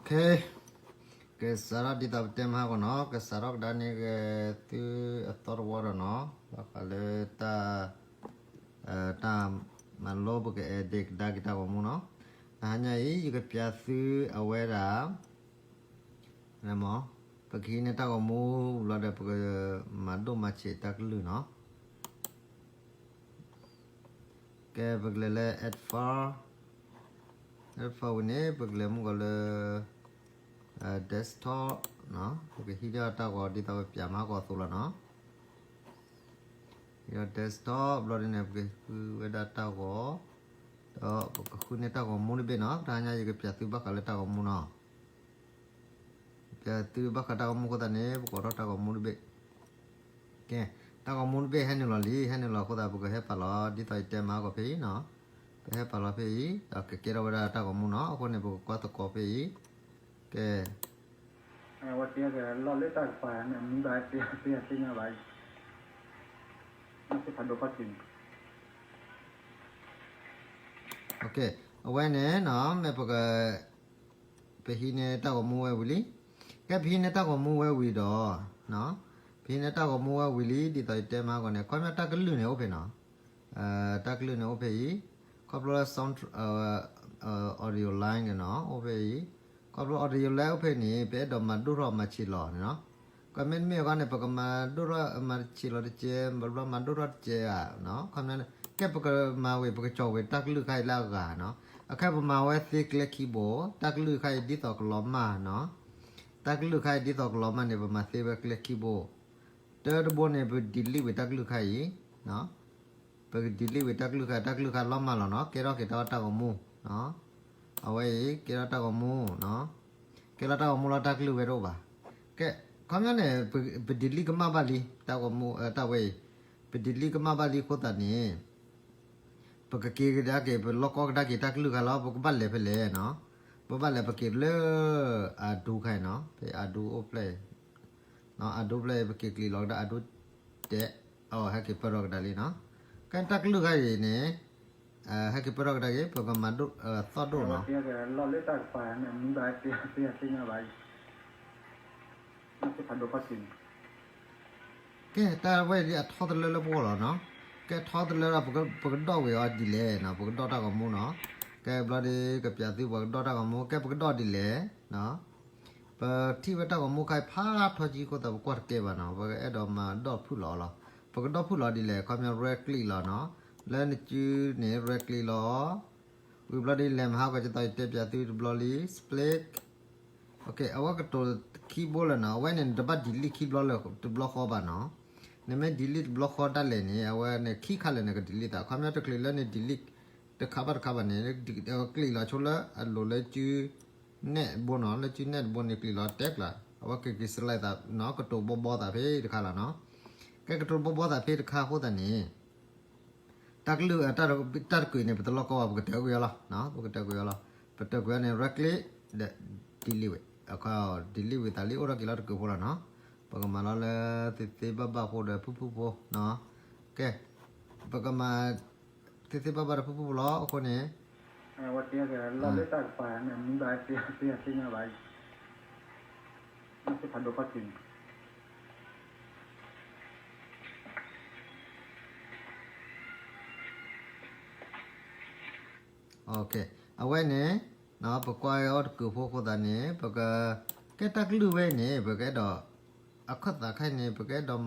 ကဲ ကစးထီၣ်ဒ်သိးပတဲမဟါကီးနီၤ, ကစးထီၣ်ကဒါန့ၣ်ဂ့ၤ သုအသီတဝီဒီးနီၤ, ဘၣ်ဃးလၢတၢ် တၢ်မၤလိပကအဲၣ်ဒိးကဒါက့ၤတၢ်ဂီၤမူနီၤ. တဟါညါအံၤ ယကပျးသုအဝဲဒၣ် ပကဟံးန့ၢ်တၢ်ဂီၤမူလီၤဒီး ပကမၤဒိၣ်မၤဆံးတၢ်ကလုၢ်နီၤ. ကဲ ပကလဲၤလၢ add file, add file ဝံၤန့ၣ် ပကလဲၤမုၢ်ကီးလၢ desktop နီၤ, ပကဟံးဒီးတၢ်ဂီၤဒ်သိးပပျးမဟါကီးအသိးလီၤနီၤ. ဟံးဒီး desktop ဘျီဒ်န့ၣ် ပကဃုဝဲဒၣ်တၢ်ဂီၤ, ဒီးပကဃုန့ၢ်တၢ်ဂီၤမူတဘ့ၣ်နီၤ. တဟါညါယကပျးသုဘၣ်ဃးလၢတၢ်ဂီၤမူနီၤ. ပျးသုဘၣ်ဃးတၢ်ဂီၤမူအဃိသတးန့ၣ် ပကိးထီၣ်တၢ်ဂီၤမူတဘ့ၣ်. ကဲ တၢ်ဂီၤမူတဘ့ၣ်ဟဲနုာ်လီၤလံ, ဟဲနုာ်လီၤအဃိသတး ပကဟဲပာ်လီၤဒ်သိးယတဲမဟါကီးဖဲအံၤနီၤ. ပဟဲပာ်လီၤဖဲအံၤ ဒီးကကဲထီၣ်ဝဲဒၣ်တၢ်ဂီၤမူနီၤ. အဃိန့ၣ် ပကကွၢ်သကိးဖဲအံၤ. ကဲ လီၤလၢတၢ်ကပၤန့ၣ် မံဘၣ်သ့သ့သ့ညါဘၣ်အံၤ အဝဲန့ၣ်နီၤ မ့ၢ်ပက ပဟံးန့ၢ်တၢ်ဂီၤမူဝဲဝံၤလံ. ကဲ ပဟံးန့ၢ်တၢ်ဂီၤမူဝဲဝံၤဒီး ပဟံးန့ၢ်တၢ်ဂီၤမူဝဲဝံၤလံ ဒ်သိးယတဲမဟါကီးန့ၣ် ခီပညီတၢ်ကလုၢ်န့ၣ်အိၣ်ဖဲနီၤ. တၢ်ကလုၢ်န့ၣ်အိၣ်ဖဲအံၤ, ခီဖျိလၢ sound, audio line န့ၣ်နီၤ အိၣ်ဖဲအံၤ, ခီဖျိ audio line အိၣ်ဖဲန့ၣ် ပအဲၣ်ဒိးမၤဒိၣ်ထီၣ်မၤဆံးလီၤန့ၣ်နီၤ. ကမ့ၢ်တမ့ၢ်အခါန့ၣ် ပကမၤဒိၣ်ထီၣ်မၤဆံးလီၤတကဲး, ဘျီမၤဒိၣ်ထီၣ်တကဲးဧါ. ခီပညီန့ၣ် ကဲပကမၤဝံၤ ပကကၠီၣ်ဝံၤတၢ်ကလုၢ်ခါအံၤလၢအဂၤနီၤ. အခဲပမၤဝဲသ့ကျဲ keyboard, တၢ်ကလုၢ်ခါအံၤဒ်သိးကလီၤမၢ်နီၤ. တၢ်ကလုၢ်ခါအံၤဒ်သိးကလီၤမၢ်န့ၣ် ပမၤသ့ဝဲကျဲ keyboard. တၢတဘိန့ၣ် ပ delete ဝံၤတၢ်ကလုၢ်ခါအံၤ, ပက delete ဝံၤတၢ်ကလုၢ်ခါ, တၢ်ကလုၢ်ခါလီၤမၢ်လီၤနီၤ, ကဲထီၣ်က့ၤတၢ်ဂီၤမူ. အဝဲအံၤ ကဲထီၣ်တၢ်ဂီၤမူ, ကဲထီၣ်တၢ်ဂီၤမူလီၤ တၢ်ကလုၢ်ဝဲတအိၣ်ဘၣ်. ကဲ ခီပညီန့ၣ် ပ delete ကမၣ်ဘၣ်လံ, တၢ်ဂီၤမူ တၢ်ဝဲအံၤ ပ delete ကမၣ်ဘၣ်လံအဃိသတးန့ၣ် ပကက့ၤကဒါက့ၤ ပလီၢ်ကီကဒါက့ၤတၢ်ကလုၢ်ခါလီၤ, ပကဘၣ်လဲၤဖဲလဲၣ်နီၤ. ပဘၣ်လဲၤ ပက့ၤလၢ Adobe ခါအံၤနီၤ, ဖဲ Adobe အိၣ်ဖျဲၣ်အံၤ, Adobe ဖျဲၣ်အံၤ ပက့ၤကျံးလီၤကဒါ Adobe တဲ, အဟဲက့ၤပၢၢ်ထီၣ်ကဒါလံနီၤ. ကဲတၢ်ကလုၢ်ခါအံၤန့ၣ် ဟဲက့ၤပၢၢ်ထီၣ်ကဒါက့ၤ ပကမၤဒိၣ်သီၣ်ဒိၣ်နီၤ. ကဲ တၢ်ဝဲဒ်အထီတလၢလၢပဂီၢ်လီၤနီၤ. ကဲထီတလၢလၢပဂီၢ်လီၤ, ကဲထီတလၢဒီးပကဒီၣ်ဝံၤအီၤဒ်လဲၣ်နီၤ, ပကဒီၣ်တၢ်ဂီၤမူနီၤ. ကဲဘျီဒ်ကပျးသုပှၤကဒီၣ်တၢ်ဂီၤမူ, ကဲပကဒီၣ်ဒ်လဲၣ်နီၤ. ပထံၣ်ဝဲတၢ်ဂီၤမူခါအံၤဖးထီကံအဃိသတး ပကွၢ်တကဲဘၣ်နီၤ, ပကအဲၣ်ဒိးမၤဒီၣ်ဖုၣ်လီၤအီၤလီၤ. ပကဒီၣ်ဖုၣ်လီၤဒ်လဲၣ်, ခီပညီ right click လီၤနီၤ, လၢနစုန့ၣ် right click လီၤ. ဝံၤဘျီဒ်လဲၣ် မဟါကီး ယသးယတဲပျးသုတဘျီလံ, split. အဝဲကတိၤ keyboard လၢနီၤ, အဝဲန့ၣ်နတဘၣ် delete key ဘျီလၢတဘျီဃီဘၣ်နီၤ. နမ့ၢ် delete တဘျီဃီဒၣ်လဲာ်န့ၣ် အဝဲန့ၣ် key ခါလဲၣ်န့ၣ် က delete သး, ခီပညီတချုးလၢန delete တခါဘၣ်တခါဘၣ်န့ၣ် ကျံးလီၤဆိလၢအလိၤလၢစု net တဘိနီၤ, လၢစု net တဘိန့ၣ် ကျံးလီၤတဲကျါ, အဝဲကက့ၤ select သးနီၤ, ကတိၤဘီဘီသး ဖဲတခါလီၤနီၤ. ကဲကတိၤဘီဘီသးဖဲတခါအဃိသတးန့ၣ် တၢ်ကလုၢ် တၢ်တကွံာ်န့ၣ် ပတလီၢ်ကီဘၣ်, ပကတၢၢ်ကွံာ်အီၤလီၤ, ပကတၢၢ်ကွံာ်အီၤလီၤ. ပတၢၢ်ကွံာ်အီၤန့ၣ် right click ဒီး delete ဝံၤ, အခါ delete ဝံၤသးလံ အိၣ်ထီၣ်က့ၤလီၤတကုာ်ဖိလီၤနီၤ. ပကမၤလီၤလၢသ့သ့ဘၣ်ဘၣ်ဖိဒီးဖုၣ်ဖုၣ်ဖိနီၤ. ကဲ ပကမၤ သ့သ့ဘၣ်ဘၣ်ဒီးဖုၣ်ဖုၣ်ဖိလီၤ. အဃိန့ၣ် လီၤလၢတၢ်ကပၤန့ၣ် မံဘၣ်သ့သ့သ့ညါဘၣ်အံၤ အဝဲန့ၣ် ပကွၢ်အီၤတကုာ်ဖိ အဃိသတးန့ၣ် ပက ကဲတၢ်ကလုၢ်ဝဲအံၤန့ၣ် ပကအဲၣ်ဒိး အခီၣ်သးခါအံၤန့ၣ် ပကအဲၣ်ဒိး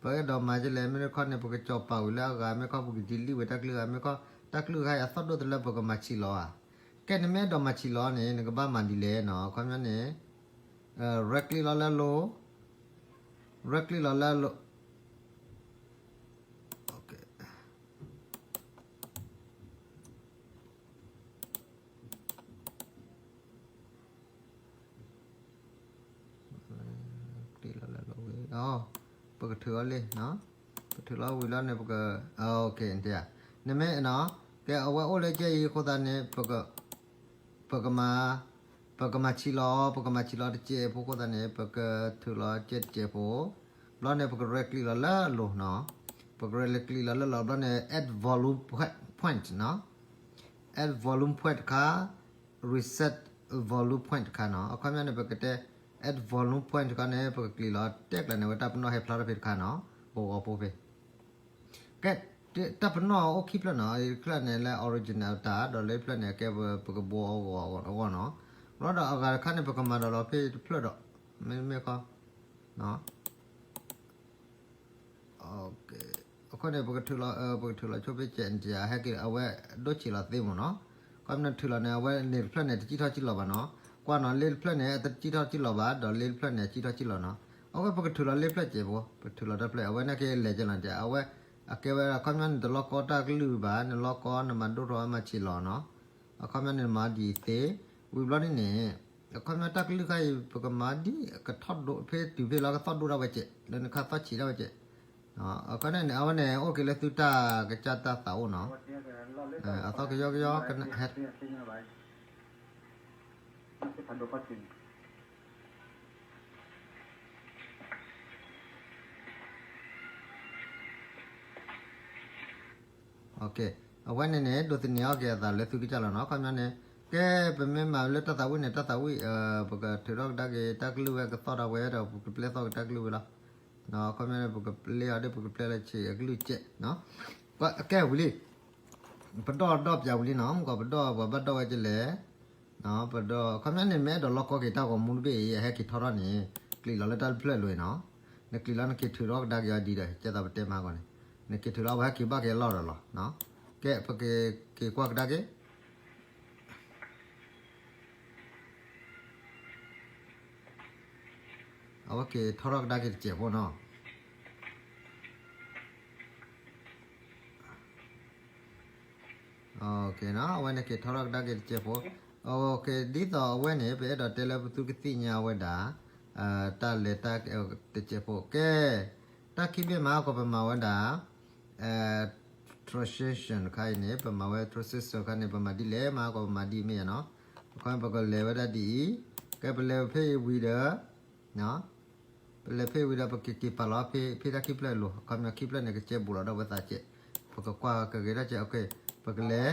ပကအဲၣ်ဒိးမၤဒ်လဲၣ်, မ့ၢ်တခီန့ၣ် ပကကၠီၤပာ်ဝံၤလၢအဂၤ, မ့ၢ်ခီ ပက delete ဝဲတၢ်ကလုၢ်ဂၤ, မ့ၢ်ခီ တၢ်ကလုၢ်ဂၤအံၤ အသီၣ်ဒိၣ်တလၢ ပကမၤဆံးလီၤဧါ. ကဲ နမ့ၢ်အဲၣ်ဒိးမၤဆံးလီၤန့ၣ် နကဘၣ်မၤဒ်လဲၣ်နီၤ. ခီပညီန့ၣ် right click လီၤလၢအလိၤ, right click လီၤလၢအလိၤ လီၤလၢအလိၤဝံၤ ပကထုးအီၤလံ, ပထုးလီၤဝံၤလီၤန့ၣ် ပက နမ့ၢ် ကဲအဝဲအိၣ်လၢကဲအံၤအဃိသတးန့ၣ် ပကမၤ ပကမၤဆံးလီၤ, ပကမၤဆံးလီၤတကဲးဖိအဃိသတးန့ၣ် ပကထုးလီၤကဲတကဲးဖိ, ဘျီန့ၣ် ပက right click လီၤလၢအလိၤနီၤ, ပက right click လီၤလၢအလိၤ ဘျီန့ၣ် add volume point နီၤ, add volume point တခါ reset volume point တခါနီၤ. အခီပညီန့ၣ် ပကတဲ add volume point တခါန့ၣ် ပကကျံၣ်လီၤတဲကျါန့ၣ် အဝဲတၢ်ပနီၣ်ဟဲဖျါထီၣ်ဖဲတခါနီၤ, ပဂီၤဖိဖဲ ကဲ တၢ်ပနီၣ်အိၣ်ခံဖျၢၣ်နီၤ, တဖျၢၣ်န့ၣ်လၢ original တၢ် ဒီးလၢတဖျၢၣ်န့ၣ် ကဲပကဘှီအဂီၢ်အဂီၢ်နီၤ. ဘျီဒီးအဂၤတခါန့ၣ် ပကမၤဒီးလီၤဖဲတဖျၢၣ်ဒီး မ့မ့ၢ်ခီ အခီန့ၣ် ပကထုးလီၤ ပကထုးလီၤဆိဖဲကဲး ဟဲက့ၤ အဝဲဒိၣ်ဆံးလီၤသ့မ့ၢ်နီၤ. ခီမ့ၢ်ထုးလီၤန့ၣ် အဝဲန့ၣ်တဖျၢၣ်န့ၣ် တစံၣ်ထီၣ်စံၣ်လီၤဘၣ်နီၤ. ကွၢ်နီၤ လ့တဖျၢၣ်န့ၣ် တစံၣ်ထီၣ်စံၣ်လီၤဘၣ် ဒီးလ့တဖျၢၣ်န့ၣ် စံၣ်ထီၣ်စံၣ်လီၤနီၤ. အဝဲပကထုးလီၤလ့တဖျၢၣ်စဲးဖိ ပထုးလီၤတဖျၢၣ် အဝဲန့ၣ်က့ၤလဲၤက့ၤလီၤန့ၣ် အဝဲ အကဲဝဲဒၣ် ခီပညီန့ၣ် တလီၢ်ကီတၢ်ကလုၢ်ဘၣ် နလီၢ်ကီနမၤဒိၣ်ထီၣ်မၤဆံးလီၤနီၤ. အခီပညီန့ၣ် နမၤဒ်အံၤသ့ ဝံၤဘျီဒ်န့ၣ် အခီပညီတၢ်ကလုၢ်ခါအံၤ ပကမၤဒ်ကထီၣ်ဒိ ဖဲတုၤဖဲလီၤကသီၣ်ဒိၣ်ဒၣ်ဝဲကဲး လၢနခါသီၣ်ဆံးဒၣ်ဝဲကဲး. အခီပညီန့ၣ် အဝဲန့ၣ် အိၣ်က့ၤလၢသုတၢ်ကစၢ်တၢ်သးအိၣ်နီၤ. အသီၣ်ကယီကယီ ဟဲ အဝဲန့ၣ်န့ၣ် ဒိးသန့ၤအီၣ်က့ၤအသးလၢသုကစၢ်လီၤနီၤ. အခီပညီန့ၣ် ကဲ ပမ့ၢ်မၤလၢတၢ်သးဝံၣ်န့ၣ် တၢ်သးဝံၣ် ပကထုးထီၣ်ကဒါက့ၤ တၢ်ကလုၢ်ဝဲကသီၣ်ဒၣ်ဝဲဒီး ပကပျဲသီၣ်က့ၤတၢ်ကလုၢ်ဝဲလီၤ. အခီပညီန့ၣ် ပကပျဲအီၤဒီး ပကပျဲလၢဆံးအကလုၢ်ကဲးနီၤ. ကဲဝံၤလံ ပဒီၣ်ဒီၣ်ပၠးဝံၤလံနီၤ. မ့ၢ်ကီးပဒီၣ်ပှၤဘၣ်ဒီၣ်ဝဲကလဲၣ် ပဒီၣ် အခီပညီန့ၣ် မ့ၢ်အဲၣ်ဒိးလီၢ်ကီက့ၤတၢ်ဂီၤမူတဘ့ၣ်အံၤ အဟဲက့ၤထီထီၣ်န့ၣ် ကျံးလီၤလၢတၢ်တဖျၢၣ်လိၤအံၤနီၤ. နကျံးလီၤနက့ၤထုးထီၣ်ကဒါက့ၤအီၤဒ်ဒီး ကဲသိးပတဲမၤကီးန့ၣ် နက့ၤထုးလီၤ အဝဲဟဲက့ၤဘၣ်က့ၤအလီၢ်ဒီးလီၤ. ကဲ ပက့ၤကွၢ်ကဒါက့ၤ အဝဲက့ၤထီထီၣ်ကဒါက့ၤတစဲးဖိနီၤ. အဝဲန့ၣ်က့ၤထီထီၣ်ကဒါက့ၤတစဲးဖိ. ဒ်သိးအဝဲန့ၣ် ပအဲၣ်ဒိးတဲလၢပသုကသ့ၣ်ညါဝဲဒၣ် တၢ်လဲၤတၢ်တစဲးဖိ ကဲ တၢ်ခံဘ့ၣ်မၤကီးပမၤဝဲဒၣ် transition တခါအံၤန့ၣ် ပမၤဝဲ transition တခါန့ၣ် ပမၤဒ်လဲၣ် မၤကီးပမၤဒ်အံၤမ့ၢ်ဧါနီၤ. အခီပညီပကလဲၤဝဲဒၣ်ဒ်အံၤ ကဲပလဲၤဖဲအံၤဝံၤဒီး ပလဲၤဖဲအံၤဝံၤဒီး ပက့ၤက့ၤပာ်လီၤဖဲတၢ်ခံဖျၢၣ်အလိၤ အခီပညီခံဖျၢၣ်န့ၣ် ကစဲဘူးလီၤဒီးဝဲသးစဲး ပကကွၢ်ကဂ့ၤထီၣ်စဲး ပကလဲၤ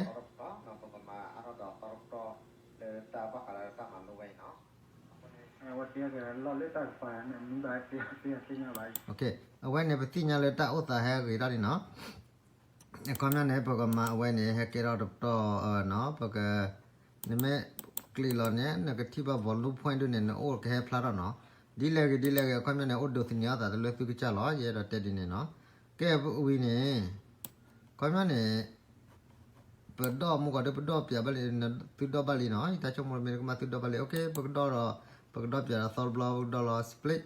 အဝဲန့ၣ် ပသ့ၣ်ညါလၢတၢ်အိၣ်သးဟဲဂ့ၤထီၣ်န့ၣ်နီၤ. အခီပညီန့ၣ် ပကမၤအဝဲန့ၣ် ဟဲကဲထီၣ်တပတီၢ်နီၤ ပက နမ့ၢ်ကျံးလီၤန့ၣ် နကထံၣ်ဘၣ် volume point ဒ်န့ၣ် နအိၣ်ကဟဲဖျါထီၣ်နီၤ. ဒ်လဲၣ်ဂ့ၤ ဒ်လဲၣ်ဂ့ၤ အခီပညီန့ၣ် အိၣ်ဒိးသန့ၤအသးလၢသုကစၢ်လီၤ ယအဲၣ်ဒိးတဲဒ်န့ၣ်နီၤ. ကဲဝံၤန့ၣ် အခီပညီန့ၣ် ပဒီၣ်မူကီးဒီး ပဒီၣ်ပၠးဘၣ်လံ သုဒီၣ်ဘၣ်လံနီၤ ယတၢ်ဆိကမိၣ်မ့ၢ်ကမၣ်သုဒီၣ်ဘၣ်လံ okay ပကဒီၣ်ဒီး ပကဒီၣ်ပၠးအသီတဘျီ ပကဒီၣ်လီၤ split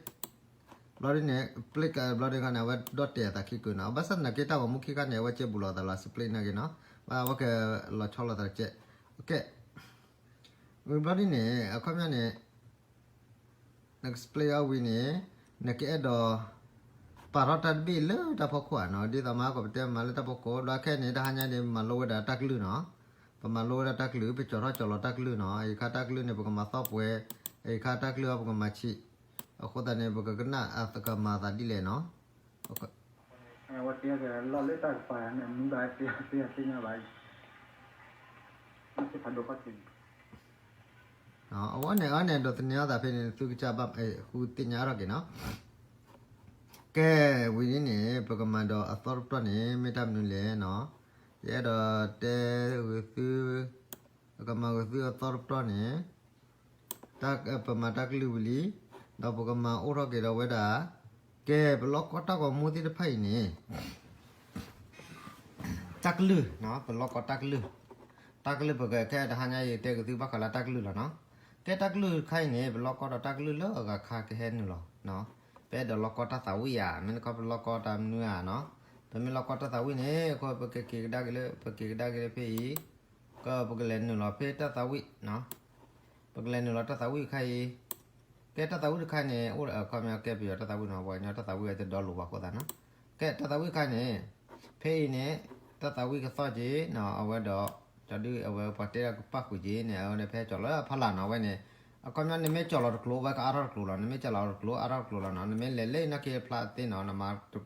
ဘျီဒ်န့ၣ် split ဘျီဒ်ခါန့ၣ် အဝဲဒီၣ်တဲာ်အသးခံကုာ်နီၤ ဘၣ်ဆၣ်သနာ်က့တၢ်ဂီၤမူခံခါန့ၣ် အဝဲကဲဘူးလီၤအသးလီၤ split နာ်က့နီၤ ဘၣ်အဝဲကလီၤဆီလိာ်သးတကဲး okay ဝံၤဘျီဒ်န့ၣ် အခီပညီန့ၣ် နက split အီၤဝံၤန့ၣ် နကအဲၣ်ဒိး ပာ်ထီၣ်တၢ်တဘ့ၣ်လၢတၢ်ဖီခိၣ်ဧါနီၤ ဒ်သိးမၤကီးပတဲမၤလၢတၢ်ဖီခိၣ် ဒီးခဲအံၤန့ၣ် တဟါညါန့ၣ် ပမၤလိဝဲဒၣ်တၢ်ကလုၢ်နီၤ ပမၤလိဝဲဒၣ်တၢ်ကလုၢ် ပကၠီထီၣ်ကၠီလီၤတၢ်ကလုၢ်နီၤ အံၤခါတၢ်ကလုၢ်န့ၣ် ပကမၤသီၣ်ပှဲၤ အံၤခါတၢ်ကလုၢ်အံၤ ပကမၤဆံး အဃိသတးန့ၣ် ပကကနၣ်အသကမၤသးဒ်လဲၣ်နီၤ အဝဲန့ၣ် အဝဲန့ၣ် ဒိးသန့ၤအသးဖဲန့ၣ် သုကစၢ်ဘၣ် ဃုသ့ၣ်ညါထီၣ်က့ၤနီၤ ကဲ ဝံၤဒ်န့ၣ် ပကမၤဒီးအသီတပတီၢ်န့ၣ် မ့ၢ်တၢ်မနုၤလဲၣ်နီၤ ယအဲၣ်ဒိးတဲဂ့ၤသု ပကမၤဂ့ၤသုအသီတပတီၢ်န့ၣ် ပမၤတၢ်ကလုၢ်ဝံၤလံ ဒီးပကမၤအိၣ်ထီၣ်က့ၤဒီးဝဲဒၣ် ကဲ ပလီၢ်ကီတၢ်ဂီၤမူသ့ၣ်တဖၣ်အံၤန့ၣ် တၢ်ကလုၢ်နီၤ ပလီၢ်ကီတၢ်ကလုၢ် တၢ်ကလုၢ်ပကခဲတဟါညါအံၤတဲဂ့ၤသုဘၣ်ဃးလၢတၢ်ကလုၢ်လီၤနီၤ ကဲတၢ်ကလုၢ်တခါအံၤန့ၣ် ပလီၢ်ကီဒီးတၢ်ကလုၢ်လၢအဂၤခါကဟဲနုာ်လီၤနီၤ ပအဲၣ်ဒိးလီၢ်ကီတၢ်သးဝံၣ်ဧါ မ့ၢ်နခီပလီၢ်ကီတၢ်မနုၤဧါနီၤ ပမ့ၢ်လီၢ်ကီတၢ်သးဝံၣ်န့ၣ် အဃိပကက့ၤကဒါက့ၤလၢ ပက့ၤကဒါက့ၤလၢဖဲအံၤ ကဲ ပကလဲၤနုာ်လီၤဖဲတၢ်သးဝံၣ်နီၤ ပကလဲၤနုာ်လီၤတၢ်သးဝံၣ်တခါအံၤ ကဲတၢ်သးဝံၣ်တခါန့ၣ် အိၣ်အခီပညီကဲပယီၤတၢ်သးဝံၣ်နီၤ ပှၤကညီတၢ်သးဝံၣ်ဝဲတဒီလိာ်ဘၣ်အဃိသတးနီၤ ကဲတၢ်သးဝံၣ်တခါန့ၣ် ဖဲအံၤန့ၣ် တၢ်သးဝံၣ်ကသီၣ်က့ၤနီၤ အဝဲဒီး ကၠီဒု အဝဲပှၤတဲဒၣ်ကပၣ်ဃုာ်က့ၤန့ၣ် အဝဲန့ၣ်ဖဲကၠီလီၤဖးလၢ်နီၤ အဝဲန့ၣ် အခီပညီနမ့ၢ်ကၠီလီၤတကျိၤ အဝဲကအါထီၣ်တကျိၤလီၤ နမ့ၢ်ကၠီလီၤတကျိၤ အါထီၣ်တကျိၤလီၤနီၤ နမ့ၢ်လဲၤလၢနက့ၤဖျါသ့နီၤ နမၤအါထီၣ်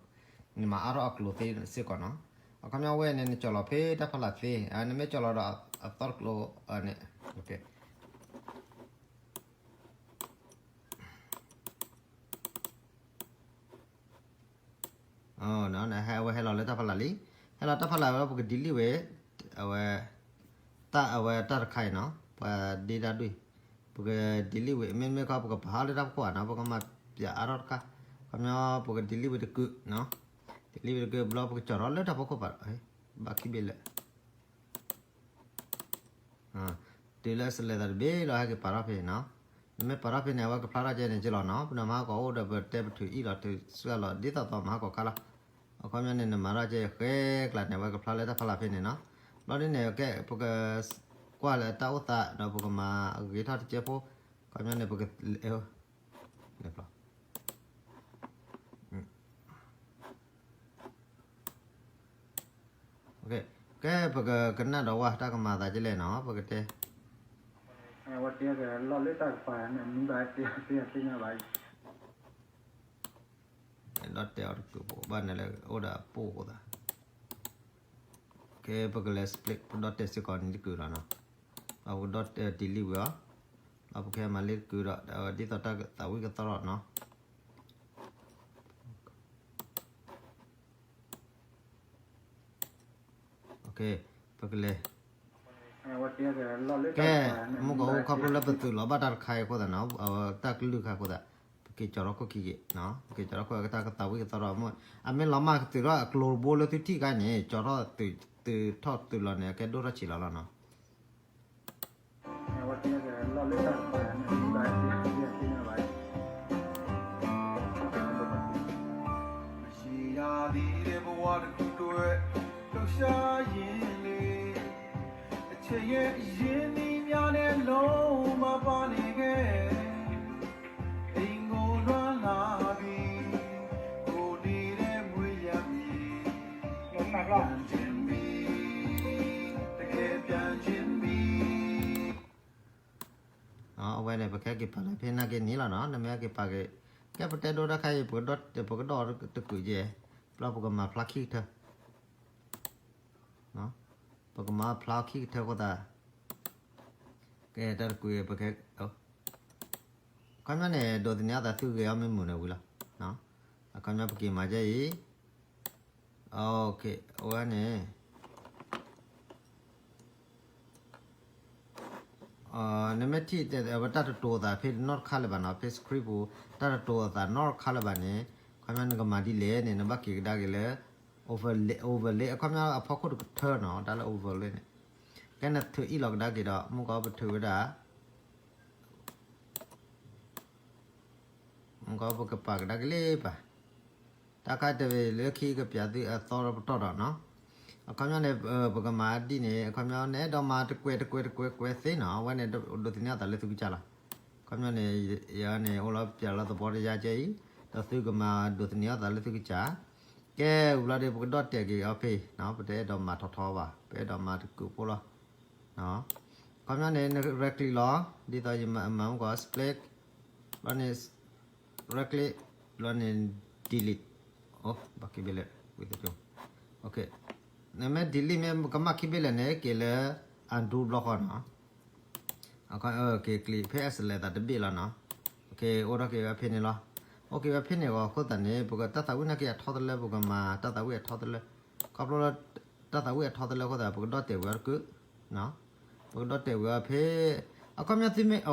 အကျိၤသ့စ့ၢ်ကီးနီၤ အခီပညီဝဲန့ၣ် နကၠီလီၤဖဲတၢ်ဖးလၢ်သ့ နမ့ၢ်ကၠီလီၤဒီးအသီတကျိၤန့ၣ် ဟဲအဝဲဟဲလီၤလၢတၢ်ဖီလာ်လံ, ဟဲလီၤတၢ်ဖီလာ်ဝဲ ပက delete ဝဲ, အဝဲ, တၢ်အဝဲတၢ်တခါအံၤနီၤ ပှၤဒ့တၢ်ဒွံၣ်, ပက delete ဝဲ မ့မ့ၢ်ခီ ပကပာ်ဟးလၢတၢ်ဖီခိၣ်ဘၣ်နီၤ ပကမၤပျးအါထီၣ်တခါ, ခီပညီ ပက delete ဝဲတကုာ်နီၤ, delete ဝဲတကုာ်ဘျီ ပကကၠီၤထီၣ်လၢတၢ်ဖီခိၣ်ဘၣ်, ဘၣ်ခံဘ့ၣ်လဲၣ် တုၤလၢ select သးတဘ့ၣ်လီၤ ဟဲက့ၤပာ်ထီၣ်ဖဲနီၤ, နမ့ၢ်ပာ်ထီၣ်ဖဲန့ၣ် အဝဲကဖျါထီၣ်ကဲန့ၣ်က့လီၤနီၤ, ပနမၤဟါကီးအိၣ်ဒီး ပတဲပထုးအံၣ်လီၤထုးစှၤလီၤ ဒ်သိးသိးမၤဟါကီးခါလီၤ, အခီပညီန့ၣ် နမၤထီၣ်ကဲဃဲကျါန့ၣ် အဝဲကဖျါလၢတၢ်ဖီလာ်ဖဲန့ၣ်နီၤ, ဘျီဒ်န့ၣ် ကဲ ပက ကွၢ်လၢတၢ်အိၣ်သးဒီးပကမၤဂ့ၤထီၣ်တကဲဖိ, ခီပညီန့ၣ် ပက ကဲ ပကကနၣ်ဒီးဝဲတၢ်ကမၤသးကလဲၣ်နီၤ ပကတဲ, ဝဲတဲလီၤလၢတၢ်ကပၤန့ၣ် မူဒါတဲတဲသ့ၣ်ညါဘၣ်, ဒီးတဲအီၤတကုာ်ဘၣ်န့ၣ်လၢအိၣ်ဒီးအပိၢ်အဃိသး, ကဲ ပကလဲၤ split ပဒီးတဲစ့ၢ်ကီးန့ၣ်တကုာ်လီၤနီၤ, ဒီးပကဒီးတဲ delete ဝဲအီၤ, ဒီးပကဟဲမၤလ့တကုာ်ဒီး ဒ်သိးတၢ်သးဝံၣ်ကသီၣ်ထီၣ်နီၤ ပကလဲၤ, ကဲ မုၢ်ကအိၣ်ခီဖျိလၢပသုးလီၤဘၣ်တၢ်တခါအံၤအဃိသတးနီၤ, တၢ်ကလုၢ်ခါအဃိသတး, ပက့ၤကၠီၤထီၣ်ခိၣ်ခံက့ၤ, ပက့ၤကၠီၤထီၣ်ခိၣ်ကတၢ်ကသးဝံၣ်ကသီၣ်ထီၣ်မ့ၢ်, အမ့ၢ်လီၤမၢ်ကသုးထီၣ်အကျိၤတဘိလၢသုထံၣ်ခါန့ၣ် ကၠီၤထီၣ်သုးထီၣ်သုးလီၤန့ၣ် အကဲဒိၣ်ထီၣ်ဆံးလီၤလီၤနီၤ အဝဲန့ၣ် ပကဟဲက့ၤပာ်လၢဖဲနာ်က့န့ၣ်လီၤနီၤ, နမ့ၢ်ဟဲက့ၤပာ်က့ၤ, ကဲပတဲဒိတၢ်ခါအံၤ ပကဒီးတကုာ်ကဲ, ဘျီပကမၤဖျါခံကထၢ, ပကမၤဖျါခံကထၢအဃိသတး, ကဲတၢ်တကုာ်ပက အခီပညီန့ၣ် ဒိးသန့ၤအသးသုဂဲၤအီၤမ့ၢ်မုာ်န့ၣ်ဝံၤလီၤ, အခီပညီပက့ၤမၤကဲအံၤ, အဝဲန့ၣ် နမ့ၢ်ထံၣ်တဲဝဲတၢ်တတိၤသး ဖဲနီတခါလၢၤဘၣ်နီၤ, ဖဲ script ပူၤ တၢ်တတိၤသးနီတခါလၢၤဘၣ်န့ၣ်, ခီပညီနကမၤဒ်လဲၣ်န့ၣ် နဘၣ်က့ၤကဒါက့ၤလၢ overlay, overlay အခီပညီအဖီခိၣ်တကထၢနီၤ, တၢ်လၢ overlay န့ၣ်, ကဲနထုးအံၣ်လီၤကဒါက့ၤဒီး မုၢ်ကီပထုးဝဲဒၣ် မုၢ်ကီပကပာ်ကဒါက့ၤလၢပာ် တၢ်ခါတဝဲလၢခံကပျးသုအသီပတီၢ်ဒီးနီၤ, အခီပညီန့ၣ် ပကမၤဒ်န့ၣ် အခီပညီနအဲၣ်ဒိးမၤတကွဲးတကွဲးတကွဲးကွဲးသ့နီၤ, အဝဲန့ၣ်ဒိးသန့ၤအသးလၢသုကစၢ်လီၤ, အခီပညီန့ၣ် ယန့ၣ် အိၣ်လီၤပျးလီၤသဘီတယါကဲအံၤ, ဒီးသုကမၤဒိးသန့ၤအသးလၢသုကစၢ်, ကဲဝံၤလီၤဒီး ပကဒီၣ်တဲာ်က့ၤအီၤဖဲအံၤနီၤ, ပတအဲၣ်ဒိးမၤထီထီဘၣ်, ပအဲၣ်ဒိးမၤတကုာ်ဖိလီၤ အခီပညီန့ၣ် န right click လီၤ, ဒ်သိးယမၤမုၢ်ကီ split, ဘျီန့ၣ် right click, ဘျီန့ၣ် delete, ဘၣ်ခံဘ့ၣ်လဲၣ်, နမ့ၢ် delete မ့ၢ်ကမၣ်ခံဘ့ၣ်လဲၣ်န့ၣ် က့ၤလၢ undo ဘျီဃီနီၤ, က့ၤ click ဖဲ select သးတဘ့ၣ်လီၤနီၤ, အိၣ်ထီၣ်က့ၤဝဲဖဲန့ၣ်လီၤ, အိၣ်က့ၤဝဲဖဲန့ၣ်အဃိသတးန့ၣ် ပကတၢ်သးဝံၣ်နာ်က့အထီတလၢ ပကမၤတၢ်သးဝံၣ်အထီတလၢ, ခီဖျိလၢ တၢ်သးဝံၣ်အထီတလၢအဃိသတး ပကဒီၣ်တဲာ်ဝံၤအီၤတကုာ် ပကဒီၣ်တဲာ်ဝံၤအီၤဖဲ, အခီပညီ သုမ့ၢ်က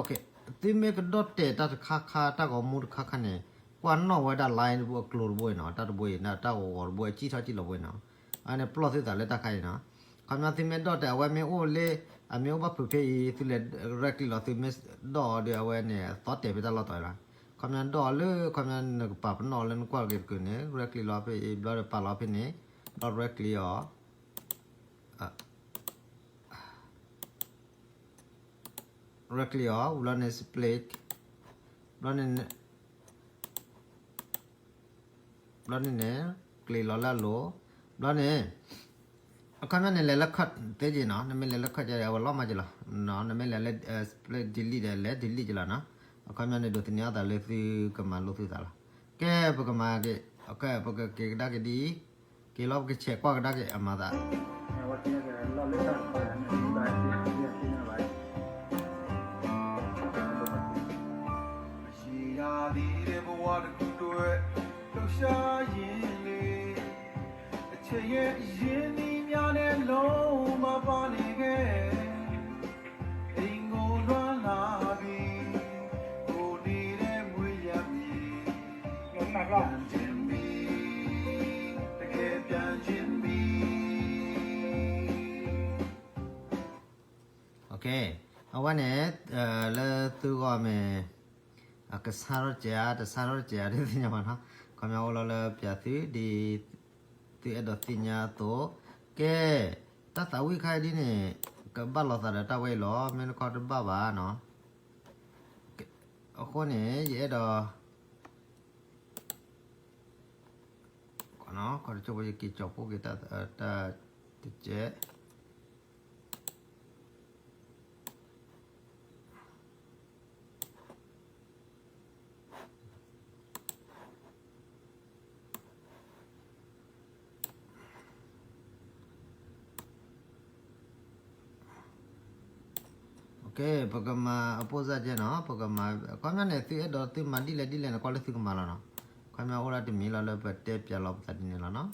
ဒီၣ်တဲာ်တၢ်တခါခါ တၢ်ဂီၤမူတခါခါန့ၣ် ကွၢ်နီၣ်ဝဲဒၣ် line တဘိအကျိၤတဘိအံၤနီၤ, တၢ်တဘိအံၤ တၢ်ဂီၤဂီၤတဘိအံၤ စံၣ်ထီၣ်စံၣ်လီၤဘိအံၤနီၤ, အန့ၣ်ပလီၢ်သုသးလၢတၢ်ခါအံၤနီၤ, အခီပညီ သုမ့ၢ်ဒီၣ်တဲာ်အဝဲမ့ၢ်အိၣ်လၢ အမ့ၢ်အိၣ်ဘၣ်ဖုးဖဲအံၤ သုလဲၤ right click လီၤ သုမ့ၢ်ဒီၣ်အီၤဒီး အဝဲန့ၣ် သီတဲာ်ဖဲတၢ်လီၢ်တီၤအံၤလီၤ, အခီပညီဒီၣ်အီၤလၢ အခီပညီနကပာ်ပနီၣ်အီၤလၢနကွၢ်က့ၤတကုာ်န့ၣ် right click လီၤဖဲအံၤ ဘျီဒီးပာ်လီၤဖဲန့ၣ်, ဘျီ right click အီၤ right click အီၤ ဘျီန့ၣ် split, ဘျီန့ၣ် ဘျီန့ၣ်န့ၣ် click လီၤလၢအလိၤ, ဘျီန့ၣ် အခီပညီန့ၣ် လဲၤလၢ cut သ့က့ၤနီၤ, နမ့ၢ်လဲၤလၢ cut ကဲ အဝဲလီၤမၢ်က့ၤလီၤ, နမ့ၢ်လဲၤလၢ split delete ဒီး လဲၤ delete က့ၤလီၤနီၤ, အခီပညီန့ၣ် ဒိးသန့ၤအသးလၢသုကမၤလိသုသးလီၤ, ကဲ ပကမၤက့ၤ, ပကက့ၤကဒါက့ၤဒ်အံၤ, က့ၤလီၤ ပကဆဲးကွၢ်ကဒါက့ၤအမၤသး မ့ၢ်ယၤဒ်ပဝၤတကူးတွဲ, လှုပ်ရှားရင်လေ ကဲ, အဝဲန့ၣ် လၢသုဂီၢ်မ့ၢ် အကဆါထီၣ်တစဲးဧါ တဆါထီၣ်တစဲးဧါ တသ့ၣ်ညါဘၣ်နီၤ. ခီပညီအိၣ်လီၤလၢပျးသုဒ် သုအဲၣ်ဒိးသ့ၣ်ညါအသိး, ကဲ, တၢ်သးဝံၣ်ခါအံၤဒ်န့ၣ် ကဘၣ်လိာ်သးဒီးတၢ်ဝဲအံၤလီၤ, မ့ၢ်တခီတဘၣ်ဘၣ်နီၤ. အဃိန့ၣ် ယအဲၣ်ဒိး ခီတကၠိဖိ ယက့ၤကၠီၤပိၢ်က့ၤတၢ်တစဲး ပကမၤအပိၢ်စၢ်ကဲနီၤ, ပကမၤ ခီပညီန့ၣ် သုအဲၣ်ဒိးသုမၤဒ်လဲၣ်ဒ်လဲၣ်န့ၣ် ကွၢ်လၢသုကမၤလီၤနီၤ. ခီပညီအိၣ်ဒၣ်တမံၤလီၤလၢပတဲပၠးလီၤပသးဒ်န့ၣ်လီၤနီၤ.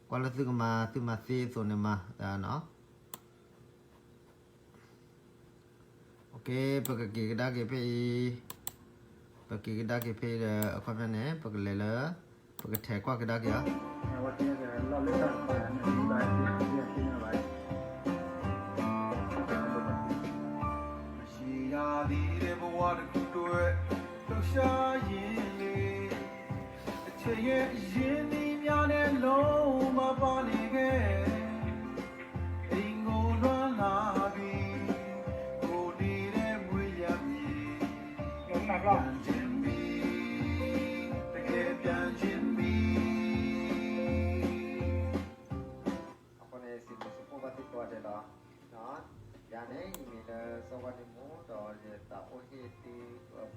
ကွၢ်လၢသုကမၤ သုမၤသ့အသိးန့ၣ်မၤနီၤ. ပကက့ၤကဒါက့ၤဖဲအံၤ, ပက့ၤကဒါက့ၤဖဲအံၤဒီး အခီပညီန့ၣ် ပကလဲၤလၢ ပကထဲးကွၢ်ကဒါက့ၤဧါ. အဃိန့ၣ် စံးဘျုးစံးဖှိၣ်ဘၣ်သုကိးဂၤဒဲးလီၤ. ယၤန့ၣ် ယမံၤလၢစီၤဝါနံမူ ဒီးယသးအိၣ်ဟ့ၣ်သု